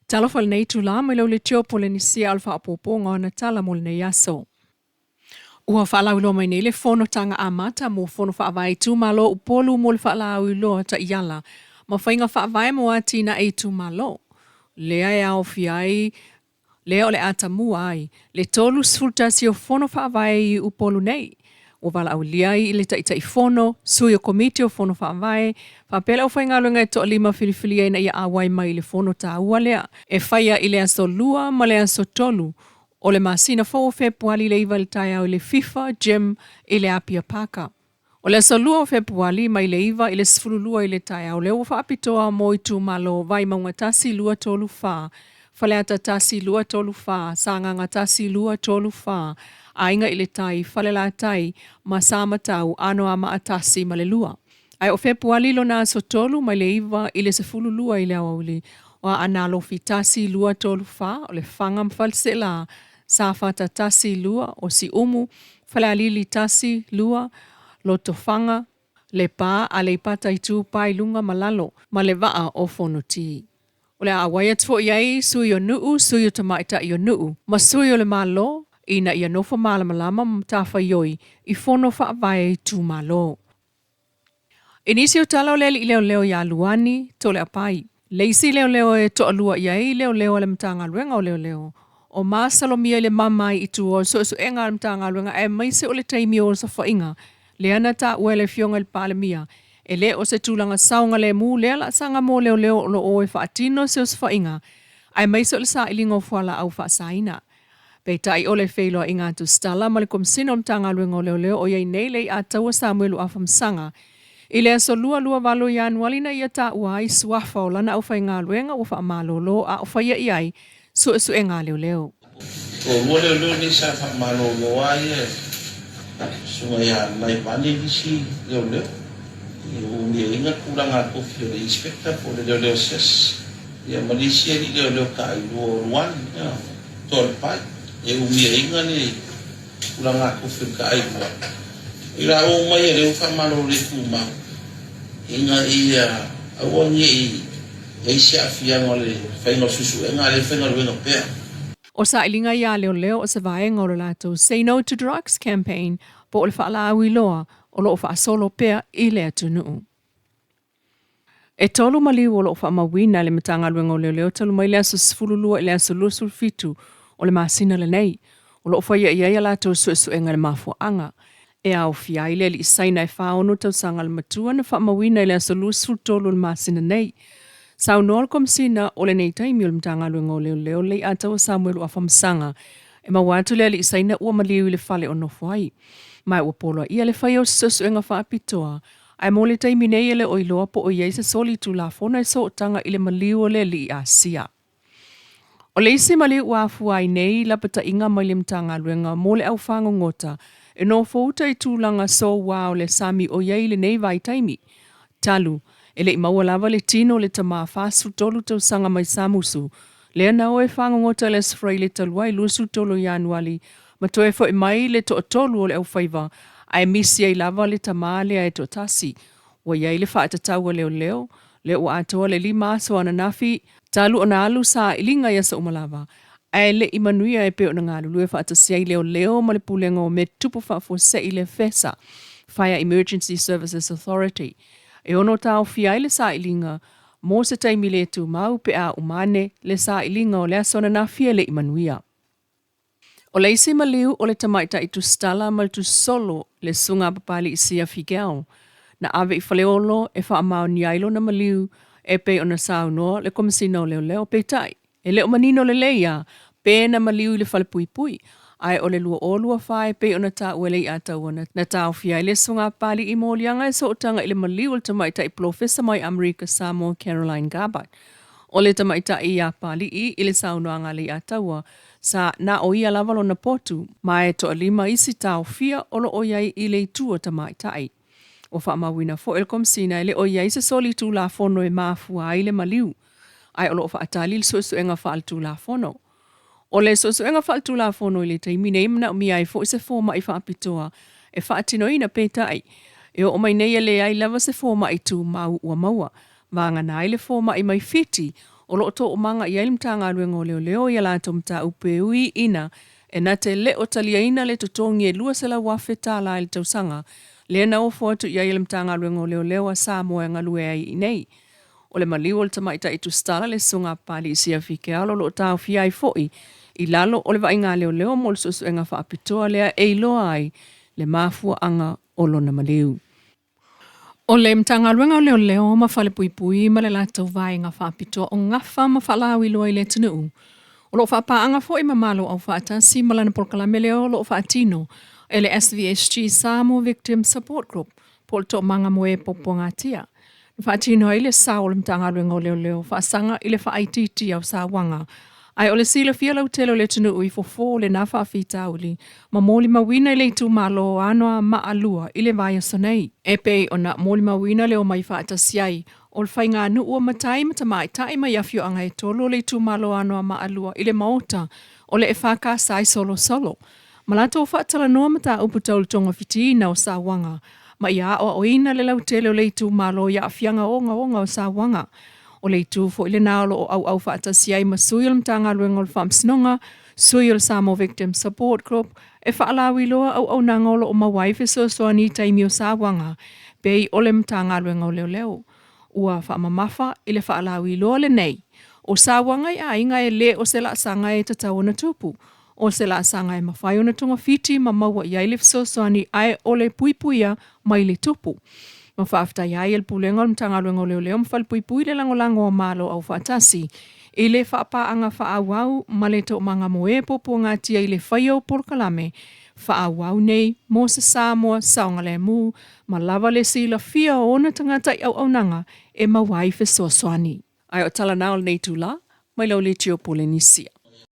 Talofa i lenei itulā mai lau leitio Polenisia o le faaopoopoga o ana tala mo lenei aso. Ua faalauiloa mai nei le Fonotaga Amata mo Fono Faavae Itumalo o Upolu mo le faalauiloa taiala ma faiga faavae mo atinae itumalo, lea e aofia ai lea o le a tamua ai le 31 o Fono Faavae i Upolu nei. Ua valaaulia ai le Taitaifono, sui o Komiti o Fono Faavae, faapea le aufaigaluega e toalima filifilia ina ia auai mai i le fono taua lea e faia i le aso 2 ma le aso 3 o le masina fou o Fepuali i le 9 i le taeao i le FIFA Gym i le Apia Paka. O le aso 2 o Fepuali mai le 9 i le 12 i le taeao lea ua faapitoa mo itumalo Vaimauga 1, 2, 3, 4, Faleata 1, 2, 3, 4, Sagaga 1, 2, 3, 4, Aiga i le Tai, Falelatai ma Samatau, Anoamaa 1 ma le 2. Ae o Fepuali lona aso 3 mai le 9 i le 12 i le aoauli o Aana Alofi 1, 2, 3, 4, o Lefaga ma Faleaseela, Safata 1, 2, o Siumu, Falealili 1, 2, Lotofaga, Lepa, Aleipata Itupa i Luga ma Lalo, ma le Vaa o Fonoti. O le a auai atu foi i ai sui o nuu, sui o tamaitai o nuu, ma sui o le Malo, ina ia nofo malamalama ma matafaioi i fono faavae itumalo. I nisi o tala o le alii leoleo ia Luani Toleapai, le isi leoleo e toalua i ai leoleo a le Matagaluega o Leoleo, o masalomia i le mama ai i tua o suesuega a le Matagaluega aemaise o le taimi o osofaiga lea na taua e le Afioga i le Palemia e le o se tulaga saogalemu lea laasaga mo leoleo o lo o e faatino se osofaiga aemaise o le sailiga o fualaau faasaina. Peitai o le feiloaiga a Tusitala ma le Komesina o le Matagaluega o Leoleo o i ai nei le Iataua Samuelu Afamasaga i le aso 2 28 Ianuali na ia taua ai suafa o lana aufaigaluega ua faamalolo a o faia i ai suesuega a leoleo. Toalua leoleo nei sa faamalolo ai e Susuga ia Naivani nisi leoleo i umiaina tulaga tofi o le inspector po o le leoleo assess ia ma nisi alii leoleo tailua o Luani Toalepai e umiaina le tulaga tofi o le taailua i la uma ia lea ua faamalolo le tumau ina ia aua ne i i ai se aafiaga o le faiga o suesuega a lea e faigaluega pea. O sailiga iā leoleo o se vaega o le latou Say No to Drugs Campaign po o le faalauiloa o lo o faasolo pea i le atunuu. E tolu maliu o lo o faamauina e le Matagaluega o Leoleo talu mai le aso 12 i le aso 27 o le masina lenei, o lo o faia i ai a latou suesuega i le mafuaaga e aofia ai le alii Saina e 46 tausaga le matua na faamauina i le aso 23 o le masina nei. Saunoa le Komesina o lenei taimi o le Matagaluega o Leoleo Leiataua Samuelu Afamasaga e maua atu le alii Saina ua maliu i le fale o nofo ai. Ma ua poloaia le faia o se suesuega faapitoa Ae mo le taimi nei e le o iloa po o i ai se soli tulafono e sootaga i le maliu o le alii Asia. O le isi maliu ua afua ai nei lapataiga mai le Matagaluega mo le au fagogota e nofouta i tulaga soua o le sami o i ai i lenei vaitaimi, talu e le i maua lava le tino o le tama 43 tausaga mai Samusu lea na o e fagogota i le Aso Faraile talu ai 23 o Ianuali ma toe foi mai le toatolu o le aufaiva ae misi ai lava le tama lea e toatasi. Ua i ai le faatatau a leoleo, lea ua atoa le lima aso ananafi talu ona alu sailiga i aso uma lava, ae le i manuia e pei ona galulue faatasi ai leoleo ma le Pulega o Mea Tutupu Faafuasei le FESA, Fire Emergency Services Authority, e ono taofia ai le sailiga mo se taimi le tumau pe a uma ane le sailiga o le aso ananafi e le i manuia. O le isi maliu o le tamaitai tusitala ma le tusisolo le Susuga a Papali'i Sia Figel, na ave i Faleolo e faamaonia ai lona maliu e pei ona saunoa le Komesina o Leoleo. Peitai, e le o manino lelei a pe na maliu i le falepuipui, ae o le 2024 e pei ona taua e Leiataua na taofia ai le Susuga a Papali'i i moliaga e sootaga i le maliu o le tamaitai polofesa mai Amerika Samoa Caroline Garbutt. O le tamaitai ia Papali'i i le saunoaga a Leiataua, sa na o ia lava lona potu, ma e toalima isi taofia o lo o i ai i le itu o tamaitai. Ua faamauina foi e le Komesina e le o i ai se soli tulafono e mafua ai le maliu, ae o lo o faatali le suesuega faaletulafono. O le suesuega faaletulafono i le taimi nei e manaomia ai foi se fomai faapitoa e faatinoina, peitai, e oo mai nei e leai lava se fomai tumau ua maua, vagana ai le fomai mai Fiti. O lo o toomaga i ai le Matagaluega o Leoleo i a latou mataupu e ui ina e na te le o taliaina le totogi e $200,000 i le tausaga lea na ofo atu i ai e le Matagaluega o Leoleo a Samoa e galue ai i inei. O le maliu o le tamaitai tusitala le Susuga a Papalii Siafi Kealo o lo o taofia ai foi i lalo o le vaaiga a leoleo mo le suesuega faapitoa lea e iloa ai le mafuaaga o lona maliu. O le Matagaluega o Leoleo ma Falepuipui ma le latou Vaega Faapitoa o Gafa ma Faalauiloa i le atunuu, o lo o faapaaga foi ma Malo Aufaatasi ma lana polokalame lea o lo o faatino e le SVSG Samoa Victim Support Group po o le Toomaga mo e Puapuagatia. Na faatino ai le sao o le Matagaluega o Leoleo faasaga i le faaitiitia o sauaga, ae o le silafia lautele o le atunuu i fofo o lena faafitauli ma molimauina i le itumalo o Anoamaa 2 i le vaiaso nei. E pei ona molimauina le omai faatasi ai o le faiganuu o matai ma tamaitai mai afioaga e tolu o le itumalo o Anoamaa 2 i le maota o le EFKS i Solosolo, ma latou faatalanoa mataupu tau le togafitiina o sauaga ma ia aoaoina le lautele o le itumalo i aafiaga ogaoga o sauaga. O le itu foi lena o lo o auau faatasi ai ma sui o le Matagaluega o le Faamasinoga, sui o le Samoa Victim Support Group, e faalauiloa auaunaga o lo o maua ai fesoasoani i taimi o sauaga, pei o le Matagaluega o Leoleo. Ua faamamafa i le faalauiloa lenei, o sauaga i aiga e le o se laasaga e tatau ona tupu, o se laasaga e mafai ona togafiti ma maua i ai le fesoasoani ae o le puipuia mai le tupu. Ma faafetai ai e le Pulega o le Matagaluega o Leoleo ma Falepuipui le lagolago a Malo Aufaatasi i le faapaaga faaauau ma le toomaga mo e puapuagatia i le faia o polokalame faaauau nei mo se Samoa saogalemu ma lava le silafia o ona tagata i auaunaga e maua ai fesoasoani. Ae o tala na o lenei itula mai lau Leitio Polenisia.